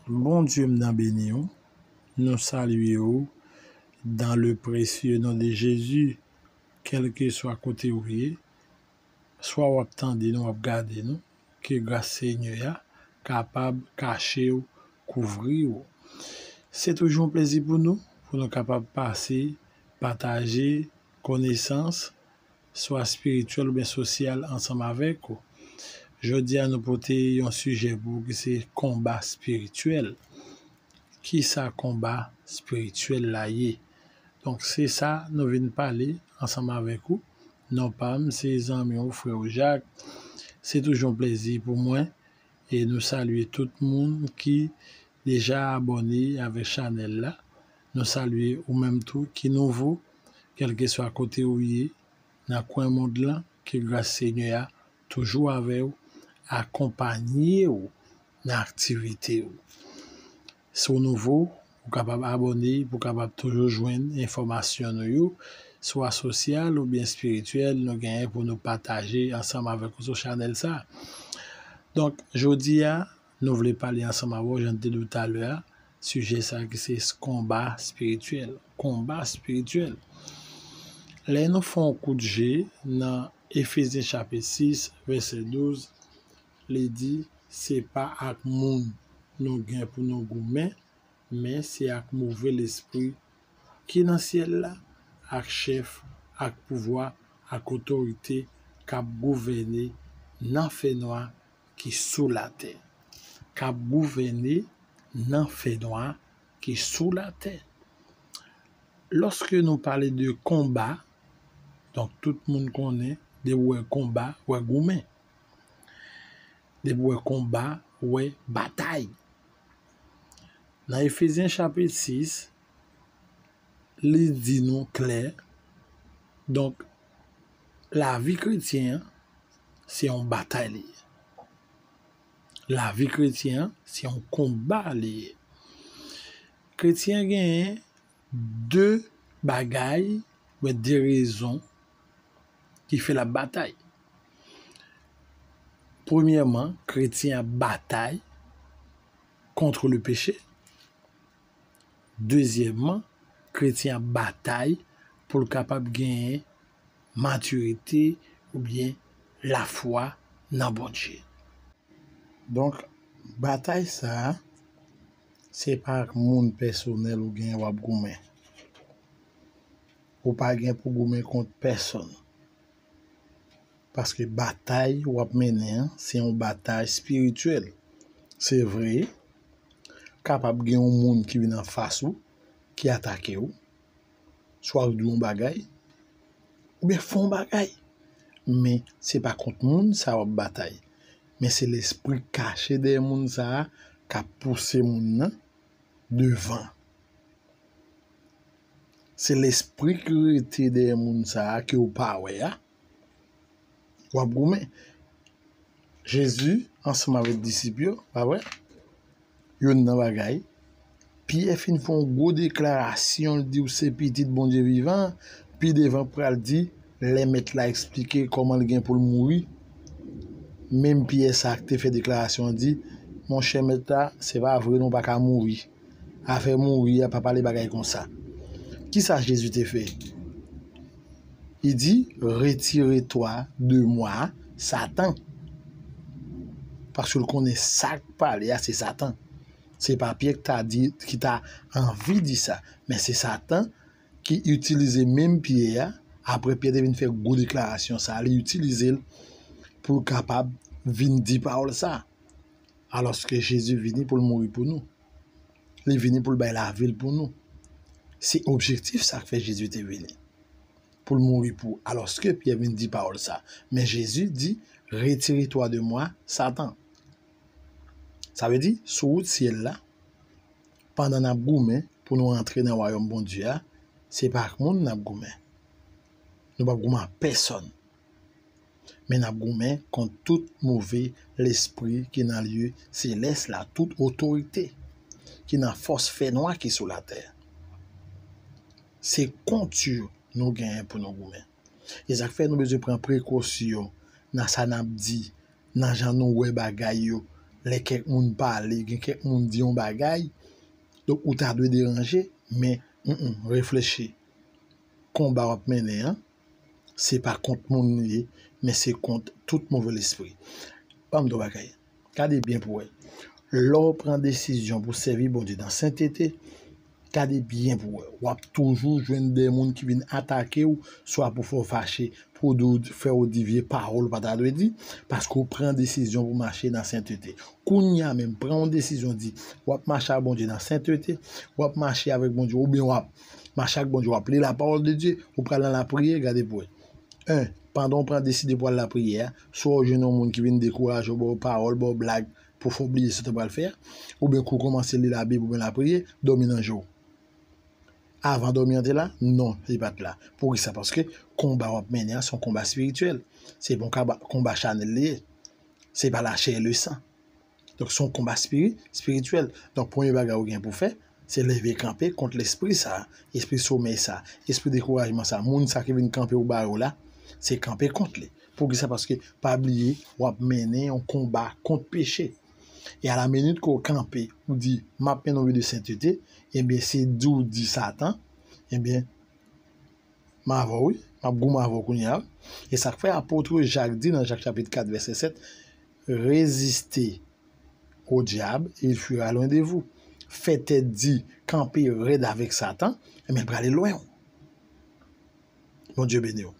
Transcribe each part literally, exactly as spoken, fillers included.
Bondye m nan beni w. Nou salye w dans le précieux nom de Jésus, kèlkeswa kote w ye. Swa w ap tande nou, w ap gade nou, ke gras Senyè a kapab kache w, kouvri w. Se toujou yon plezi pou nou, pou nou kapab pase, pataje konesans, swa espirityèl oubyen sosyal ansanm avèk ou. Jodi a, nou pote yon sijè pou ou ki se konba espirityèl. Kisa konba espirityèl la ye? Donk, se sa nou vin pale ansanm avèk ou. Non pa m, se zanmi w, frè w Jak. Se toujou yon plezi pou mwen. E nou salye tout moun ki deja abòne avèk chanèl la. Nou salye ou menm tou ki nouvo, kèlkeswa kote ou ye, nan kwen mond lan, ke gras Senyè a toujou avè w, akonpanye w nan aktivite w. Si w nouvo, ou kapab abòne pou w kapab toujou jwenn enfòmasyon nou yo, swa sosyal oubyen espirityèl, nou genyen pou nou pataje ansanm avèk ou sou chanèl sa. Donk, jodi a, nou vle pale ansanm avè w, jan n te di w talè a, sijè sa ki se konba espirityèl. Konba espirityèl. Lè nou fè yon kout je nan Efezyen chapit sis, vèsè douz, li di, se pa ak moun nou gen pou nou goumen, men se ak move lespri ki nan syèl la, ak chèf, ak pouvwa, ak otorite k ap gouvène nan fènwa ki sou latè. K ap gouvène nan fènwa ki sou latè. Lòske nou pale de konba, donk tout moun konnen, depi w wè konba, w wè goumen. Depi w wè konba, w wè batay. Nan Efezyen chapit sis, li di nou klè, donk, lavi kretyen an, se yon batay li ye. Lavi kretyen an, se yon konba li ye. Kretyen an genyen de bagay, oubyen de rezon ki fè l ap batay. Premyèman, kretyen ap batay contre le péché. Dezyèmman, kretyen ap batay pou l kapab genyen matirite oubyen lafwa nan Bondye. Donk, batay sa a, se pa ak moun pèsonèl ou genyen w ap goumen. Ou pa gen pou goumen kont pèsonn. Paske batay w ap mennen an, se yon batay espirityèl. Se vre, kapab gen yon moun ki vin anfas ou, ki atake w, swa ou di yon bagay, oubyen fè yon bagay. Men se pa kont moun sa w ap batay. Men se lespri kache dèyè moun sa a k ap pouse moun nan devan. Se lespri ki rete dèyè moun sa a ke w pa wè a. W ap goumen. Jezi, ansanm avèk disip yo, pa vre? Youn nan bagay, Pyè fin fè yon gwo deklarasyon, l di, "W se Pitit Bondye vivan." Pi devan, pral di, lè Mèt la eksplike kòman l gen pou l mouri, menm Pyè sa a k te fè deklarasyon an di, "Monchè, Mèt la, se pa vre, non, w pa ka mouri. Afè mouri a, pa pale bagay konsa." Kisa Jezi te fè? Li di, "Retire twa de mwa, Satan." Paske l konnen sa k pale a, se Satan. Se pa Pyè ki ta di, ki ta anvi di sa, men se Satan ki itilize menm Pyè a. Apre Pyè te vin fè gwo deklarasyon sa a, li itilize l pou l kapab vin di pawòl sa a. Alòske Jezi vini pou l mouri pou nou. Li vini pou l bay lavi l pou nou. Se objektif sa k fè Jezi te vini. Pou l mouri pou ou. Alòske Pyè vin di pawòl sa. Men Jezi di, "Retire twa de mwa, Satan." Sa vle di, sou wout syèl la, pandan n ap goumen pou nou antre nan wayòm Bondye a, se pa ak moun n ap goumen. Nou p ap goumen ak pèsonn. Men n ap goumen kont tout move lespri ki nan lye selès la, tout otorite ki nan fòs fènwa ki sou latè. Se kont yo nou genyen pou nou goumen. E sa k fè nou bezwen pran prekosyon nan sa n ap di, nan jan nou wè bagay yo, lè kèk moun pale, gen kèk moun di yon bagay, donk ou ta dwe deranje, men, mm, mm, reflechi. Konba w ap mennen an, se pa kont moun li ye, men se kont tout move lespri. Ban m di w bagay. Gade byen pou wè. Lè w pran desizyon pou sèvi Bondye nan sentete, gade byen pou wè. W ap toujou jwenn de moun ki vin atake w, swa pou fè w fache, pou di w, fè w di vye pawòl ou pa ta dwe di, paske w pran desizyon pou mache nan sentete. Kounye a menm, pran yon desizyon, di, w ap mache ak Bondye nan sentete, w ap mache avèk Bondye, oubyen w ap mache ak Bondye, w ap li lapawòl de Dye, ou pral nan lapriyè, gade pou wè. En, pandan w pran deside pou al lapriyè a, swa w jwenn yon moun ki vin dekouraje w, ba w pawòl, ba w blag, pou fè w bliye sa w ta pral fè a, oubyen kou w kòmanse li Labib oubyen lapriyè, dòmi nan je w. Avan dòmi an te la? Non, li pa t la. Poukisa? Paske konba w ap mennen an, se yon konba espirityèl. Se pa yon kaba-, konba chanèl li ye. Se pa lachè e le san. Donk, se yon konba espiri-, espirityèl. Donk, premye bagay ou gen pou fè, se leve kanpe kont lespri sa, espri somèy sa, espri dekourajman sa, moun sa ki vin kanpe ou bare w la, se kanpe kont li. Poukisa? Paske, pa bliye, w ap mennen yon konba kont peche. E a la minit ke w kanpe, ou di, "M ap mennen yon vi de sentete," ebyen, se di w di Satan, ebyen, m avè w, wi, m ap goumen avè w kounye a, wi. E sa k fè apot Jak di nan Jak chapit kat vèsè sèt, "Résistez au diable et il fuira loin de vous." Fè tèt di, kanpe rèd avèk Satan, ebyen, l prale lwen w. Bondye beni w.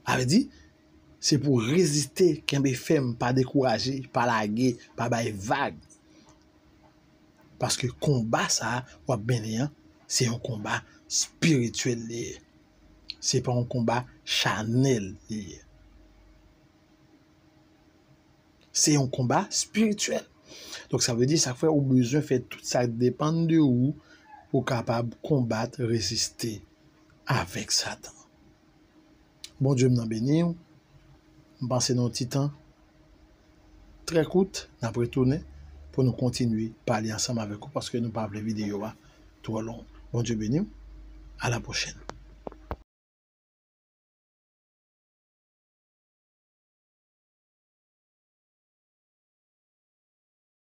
Sa vle di, se pou w reziste, kenbe fèm, pa dekouraje, pa lage, pa bay vag. Paske konba sa a w ap mennen an, se yon konba espirityèl li ye. Se pa yon konba chanèl li ye. Se yon konba espirityèl. Donk, sa vle di, sa k fè ou bezwen fè tout sa k depann de ou pou w kapab konbat, reziste avèk Satan. Bondye m nan beni w. M panse nan yon ti tan trè kout, n ap retounen pou nou kontinye pale ansanm avèk ou, paske nou pa vle videyo a twò long. Bondye beni w. A la pwochèn.